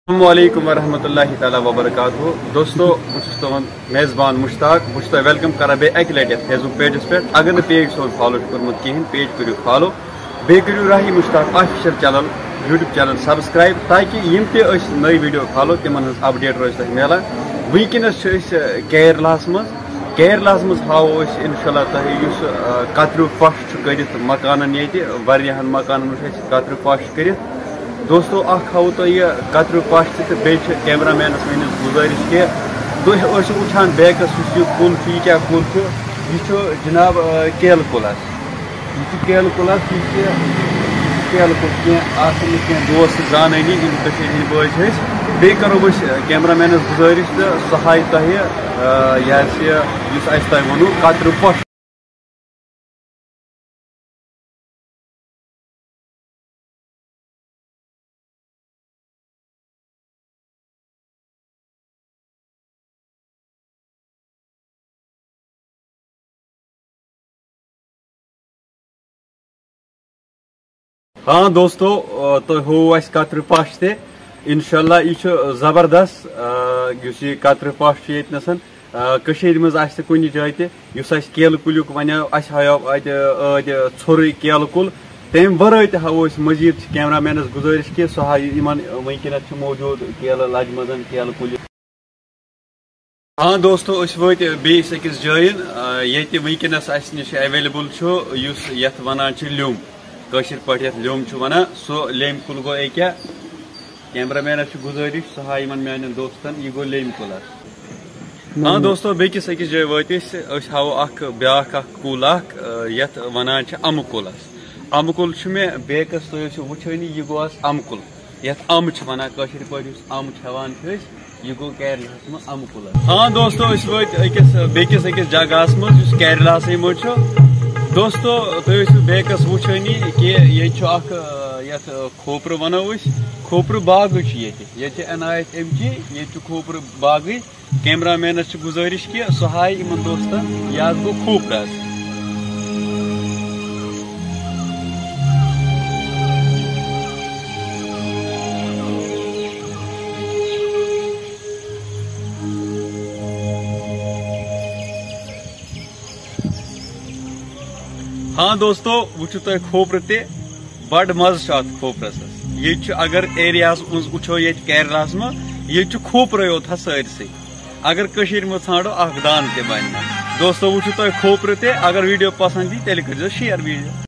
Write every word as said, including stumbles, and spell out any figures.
السلام علیکم ورحمۃ اللہ تعالیٰ وبرکاتہ۔ دوستو، بہٕ چھُس تُہُنٛد میزبان مشتاق۔ بہٕ چھُس تۄہہِ welcome کران بیٚیہِ اَکہِ لَٹہِ یَتھ Facebook pageس پٮ۪ٹھ۔ اگر نہٕ page سون follow چھُ کوٚرمُت کِہیٖنۍ، page کٔرِو follow۔ بیٚیہِ کٔرِو راہی Mushtaq official channel، YouTube channel subscribe، تاکہِ یِم تہِ أسۍ نٔے video کھالو، تِمن ہٕنٛز update روزِ تۄہہِ میلان۔ وٕنکیٚنَس چھِ أسۍ، اَ، کیرلاہَس منٛز۔ کیرلاہَس منٛز ہاوو أسۍ اِنشاء اللہ تۄہہِ یُس، اَ، کتریو پش چھُ کٔرِتھ مکانن ییٚتہِ، واریاہن مکانن وٕچھ اَسہِ کتریو پش کٔرِتھ۔ دوستو، اکھ ہاوو تۄہہِ یہِ کتریو پش تہِ، تہٕ بیٚیہِ چھِ camera manس میٲنِس گُزٲرِش کہِ تُہۍ ٲسِو وٕچھان backس یُس یہِ کُل چھُ، یہِ کیٛاہ کُل چھُ؟ یہِ چھُ جناب، آ، کیلہٕ کُل حظ۔ یہِ چھُ کیلہٕ کُل حظ، یہِ چھُ کیلہٕ کُل۔ کینٛہہ آسن نہٕ کینٛہہ دوس تہِ زانٲنی، یِم کٔشیٖرِ ہٕنٛدۍ بٲے چھِ أسۍ۔ بیٚیہِ کرو أسۍ، آ، camera manس گُزٲرِش تہٕ سُہ ہایہِ تۄہہِ، آ، یہِ حظ یہِ، یُس اَسہِ تۄہہِ ووٚنوُ، کتریو پش۔ ہاں دوستو، آ، تۄہہِ ہوو اَسہِ کترِ پش تہِ۔ انشاءاللہ یہِ چھُ زبردست، آ، یُس یہِ کترِ پش چھُ ییٚتہِ نَسَن۔ آ، کٔشیٖرِ منٛز آسہِ نہٕ کُنہِ جایہِ تہِ، یُس اَسہِ کیلہٕ کُلیُک وَنیو، اَسہِ ہایو اَتہِ، آ، اَتہِ ژھوٚرُے کیلہٕ کُل۔ تَمہِ وَرٲے تہِ ہاوو أسۍ مٔزیٖد، چھِ camera manس گُزٲرِش کہِ سُہ ہایہِ یِمَن وٕنکیٚنَس چھِ موجوٗد کیلہٕ لَجہِ منٛز کیلہٕ کُلۍ۔ ہاں دوستو، أسۍ وٲتۍ بیٚیِس أکِس جایہِ، آ، ییٚتہِ وٕنکیٚنَس اَسہِ نِش available چھُ، یُس یَتھ وَنان چھِ لیوٚمب۔ کٲشِر پٲٹھۍ یَتھ لیوٚمب چھُ وَنان، سُہ لیٚمبۍ کُل گوٚو أکیٛاہ۔ Camera manس چھِ گُزٲرِش، سُہ ہاوِ یِمَن میٛانٮ۪ن دوستَن، یہِ گوٚو لیٚمبۍ کُل اَتھ۔ ہاں دوستو، بیٚکِس أکِس جایہِ وٲتۍ أسۍ، أسۍ ہاوو اَکھ بیٛاکھ اَکھ کُل اَکھ، آ، یَتھ وَنان چھِ اَمہٕ کُلَس۔ اَمہٕ کُل چھُ مےٚ backس، تُہۍ ٲسِو وٕچھٲنی، یہِ گوٚو اَز اَمہٕ کُل۔ یَتھ اَمہٕ چھِ وَنان کٲشِر پٲٹھۍ، یُس اَمہٕ کھٮ۪وان چھِ أسۍ، یہِ گوٚو کیرلاہَس منٛز اَمہٕ کُلَس۔ ہاں دوستو، أسۍ وٲتۍ أکِس، بیٚکِس أکِس جگہَس منٛز، یُس کیرلاہَسٕے منٛز چھُ۔ دوستو، تُہۍ ٲسِو backس وٕچھٲنی کہِ ییٚتہِ چھُ اَکھ، آ، یَتھ، آ، کھوپرٕ وَنو أسۍ، کھوپرٕ باغٕے چھُ ییٚتہِ۔ ییٚتہِ چھِ عنایت ایم جی، ییٚتہِ چھُ کھوپرٕ باغٕے۔ Camera manس چھِ گُزٲرِش کہِ سُہ ہایہِ یِمَن دوستَن، یہِ حظ گوٚو کھوپرٕ حظ۔ ہاں دوستو، وٕچھِو تُہۍ کھوپرٕ تہِ، بَڑٕ مَزٕ چھُ اَتھ کھوپرَس حظ۔ ییٚتہِ چھُ، اگر ایریاہَس منٛز وٕچھو ییٚتہِ کیرلاہَس منٛز، ییٚتہِ چھُ کھوپرَے یوت حظ سٲرسٕے۔ اگر کٔشیٖرِ منٛز ژھانٛڈو، اَکھ دانہٕ تہِ بَنہِ نہٕ۔ دوستو، وٕچھِو تُہۍ کھوپرٕ تہِ، اگر video پَسنٛد یی، تیٚلہِ کٔرۍزیو share video۔